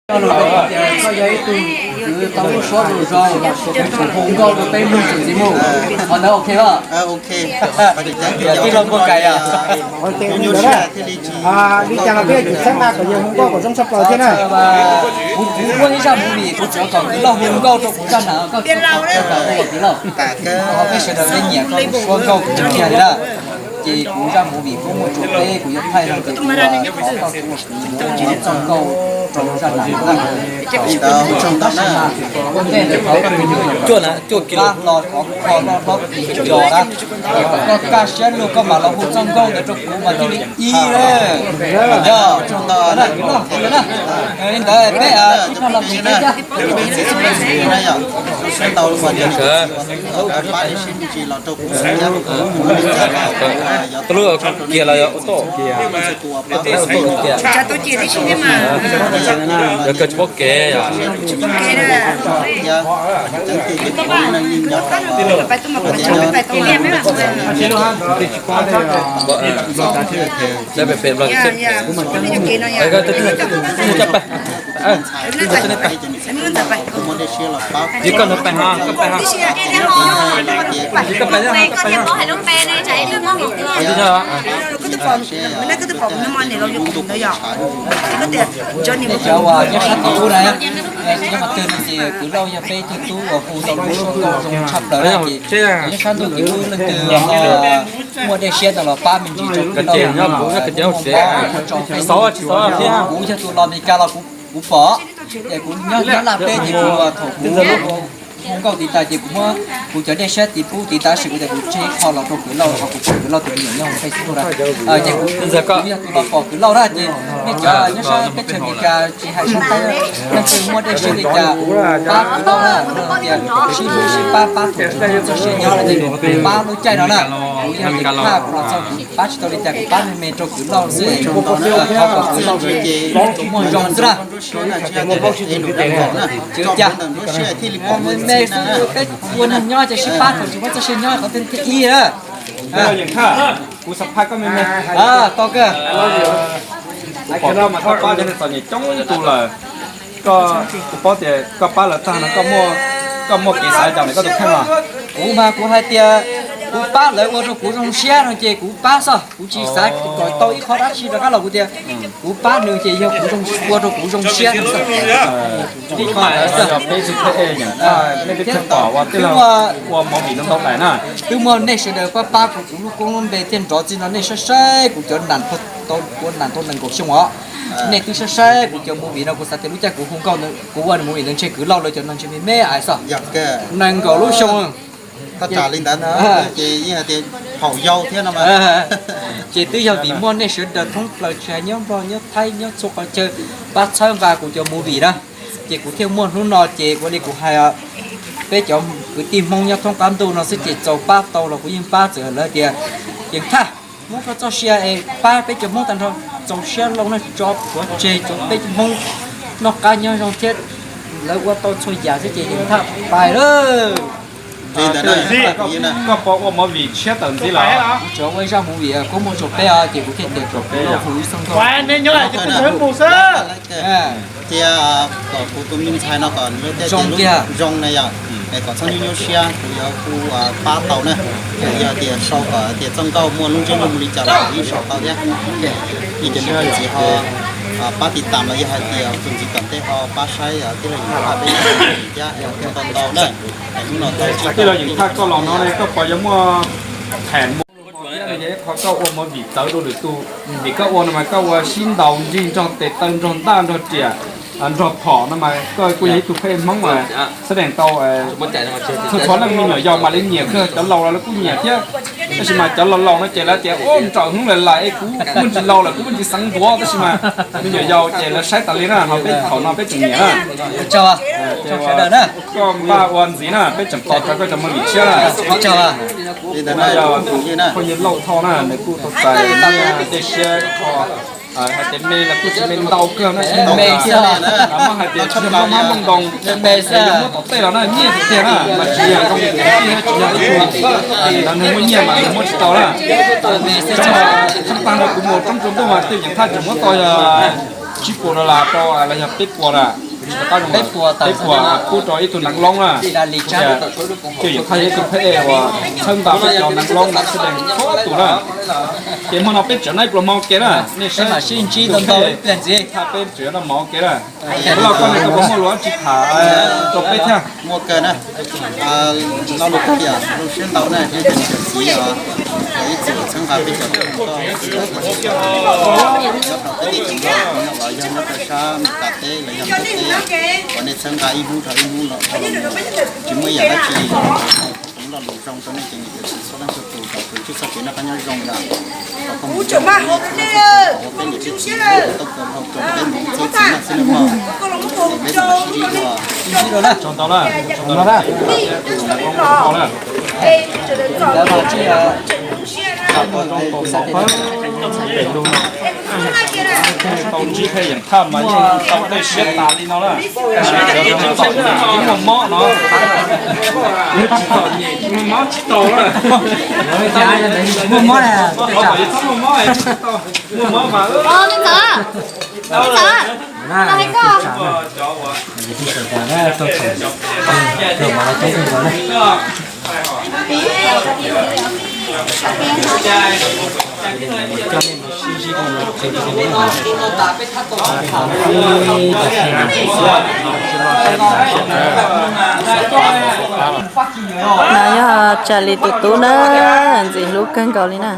Coj lus rau tias koj yog ib tug kwv tau lub suab zoo zoo, hu nkauj rau peb mloog txuas ntxiv mus, qhov ntawd ok los? Tij laug Nkauj Kais yom. Li cas los peb yuav tsum txhawb nqa kom yawg hu nkauj kom zoo tshaj plaws thiab na. Kuv, kuv muaj ib zaj movie, kuv tsuav kom kwv Lauj hu nkauj rau kuv zaj hnav, koj txhob kom kwv Lauj. Peb sawv daws peb nyiam koj lub suab nkauj kawg kiag li na. Ces kuv zaj movie kuj muaj tsuas peb, kuv yuav thaij no ces kuv thov koj kuv txoj nkauj rau zaj hnav na. Tab sis mas ua ntej ntawd thov tus nyuj tus kab hlo khov kho loj hlob kis cos na, es kom koj kaj siab lug koj mam los hu txoj nkauj ntawd rau kuv mas thiaj li ib na. Yog, tsaug ntau na, li ntawd peb ib tog los mus peb cab. Tus lub kiag los yog ua toj. Yog kawg tsis paub kev yom. Peb pem los, koj twb coj pais, koj hnov pais, koj pais ho, koj pais ho. Koj pais, koj pais ho. Cov uas nyob sab tim ub na, nyob qhov twg no ces kwv Lauj yog peb tug tub uas hu tau lub suab nkauj zoo tshaj plaws na ces nyob sab ntuj tim ub leej twg muaj dej siab ntawd los pab me ntsis rau kwv Lauj, kuv yog tus los Meskas los kuv pom, ces kuv nyob nyob Laj Teb ces kuv thaum kuv hu nkauj tiv tas ces kuv muab kuv cov dej siab tiv pub tiv tas sis kuv tias kuv tseg ib qho los rau kwv Lauj, qhov kuv pom kwv Lauj tus me nyuam nyob hauv Facebook na. Ces kuv, kuv yog tus los pom kwv Lauj na ces nej cov nyob sab teb chaws Meskas tsis hais sab Thaib, leej twg muaj dej siab li cas pab kwv Lauj na, tias sib hlub sib pab pab thaum tsis muaj txoj sia nyob no ces pab lub caij no na. Kuv yog Yeem Thaj kuv los txog kuv pab tsis tau li cas kuv pab me me rau kwv Lauj xwb, thov kom kwv Lauj muaj zoo xwb na. Tsis ua cas, me me xwb peb ua neeg nyob ces sib pab thaum tsis muaj txoj sia nyob qhov twg thiaj ib na. Yeem Thaj, kuv xav pab koj me me. Tau kawg. Kuv pom koj mas koj pab cov neeg txom nyem coob tus lawm. Koj, kuv paub tias koj pab lawv tag no koj muaj, koj muaj kev xav cas ntawm koj tus kheej os? Kuv mas kuv hais tias kuv pab lawv ua rau kuv zoo siab no ces kuv pab xwb, kuv tsis xav kom tau ib qho dab tsi rov qab los kuv tias kuv pab nws ces yog kuv ua rau kuv zoo siab no xwb. Peb tsis pom ua tej laug ua movie no ntau daim na. Twb muaj nej sawv daws pab pab kuv, kuv lub koob lub npe thiaj nrov txij no, nej saib saib kuv cov nas, kuv nas tau nees nkaum xyoo os. Nej twb saib saib kuv cov movie no, kuv xav tias lub caij kuv hu nkauj, kuv ua movie ntawd ntshe kwv Lauj lawv cov no ntshe me me ais xwb. Nees nkaum lub xyoo. Li ntawd ces yeej hais tias haum yau thiab no. Ces twb yog vim muaj nej sawv daws thoob plaws tsis hais nyob Nplog nyob Thaib nyob txhua qhov chaw pab txhawb nqa kuv cov movie na, ces kuv thiaj muaj hnub no ces ua li kuv hais, peb cov kwv tij Hmoob nyob thoob qab ntuj no xwb ces txaus pab tau los kuv yeej pab, txawm lawv tias Yeem Thaj muab koj txoj sia es pab peb cov Hmoob tag nrho, txaus siab loj na, tso plhuav tseg cov peb cov Hmoob noj qab nyob zoo thiab, lawv ua tau txhua yam xwb ces Yeem Thaj pais lawm. Koj puas ua movie tshiab tawm ntxiv los? Tsuas ua ib zaj movie kuj muaj tsuas peb os, ces kuv thiaj tias kom peb hu ib xeeb nkauj. Thiab kom kuv tus me ntxhais no kom zoo tiag, zoo na yom, es kom txhob nyuaj nyuaj siab, kuv yuav hu pab tau na. Yog tias sau kom tias txoj nkauj muaj lub ntsiab lus mus li cas los yeej sau tau thiab. Ib cov niam txiv ho pab tiv tam los yog hais tias tus ntxiv tom ntej ho pab saib tij laug Yeem Thaj peb thiab ntau ntau na. Tij laug Yeem Thaj koj los no ne koj puas yuav muaj phem mus thiab no yog ib qho koj ua movie txawv dua lwm tus, vim koj ua no mas koj ua sib ntaus nrig nrog tes taw nrog ntaj nrog riam nrog phom no mas koj kuj yog ib tug pheej Hmoob mas xab dees tau txhua txhua leej me nyuam yaus mam li nyiam kawg, cov laus los lawv kuj nyiam thiab. Tab sis mas cov laus laus no ces lawv tias ua nrawm hwv lawm lawm es kuv muaj ntsis laus lawm kuv muaj ntsis xeev ntuav, tab sis mas me nyuam yaus ces lawv saib tas li na, ho peb thaum no peb tseem nyiam na. Koj npaj ua ntxiv na, peb tseem tos koj cov movie tshiab na. Li ntawd no yog phooj ywg Lauj Thoj na, nws kuj tau txais nyiaj tej siab kho, hais tias me los kuj tsis me ntau kawg na, muab hais tias tsis muab mab muaj ntoo, muab tom tej los na nyiaj tiag tiag na, mas tsis yog zoo tsis yog ib tug, nws muaj nyiaj mas nws muab tsis tau na. Tshaj tag no kuv mus roob tsaus ntuj mas tej Yeem Thaj tseem muab tau yog tsib puas dollar rau los yog peb puas na, peb puas pub rau ib tug neev loob na. Ces yawm thaj yeeb tus pheb uas txhawb nqa peb cov neev loob na, xwb dees txhua tus na. Ces hmo no peb tseem noj ib pluas mov ua ke na, nej saib, thaj peb tseem noj mov ua ke na. Los koj ne, koj puas muaj lus tsis tham rau peb thiab? Muaj kawg na. Lo lus kawg yom, zoo siab ntau na, peb cov niam cov txiv os, ib txwm txhawb nqa peb cov tub hluas nyob rau peb teb chaws Nplog no los yog nyob rau sab Meskas teb los yog Nplog teb, kom nej txhawb nqa ib hnub dhau ib hnub los dhau los mus, tsis muaj ib yam dab tsi, txhawb lo lus zoo rau nej cov niam cov txiv txhua leej txhua tus kom tus tshwj xoj kev noj qab nyob zoo yom. Kom koj mus ua peb niam peb txiv tau kawg dhau rau peb mus txhawb txiv neej xwb nawb mog. Peb sib ntsib dua. Tsaug ntau na, tsaug ntau na. Tau ntsib pheej yeem thaj mas yeej tau dej siab tas li no na. Muaj mob no, mob tsis tau na. Muaj mob, muaj mob mas. No yog Tsa Lis tus tub na, ntxim hlub kawg nkaus li na.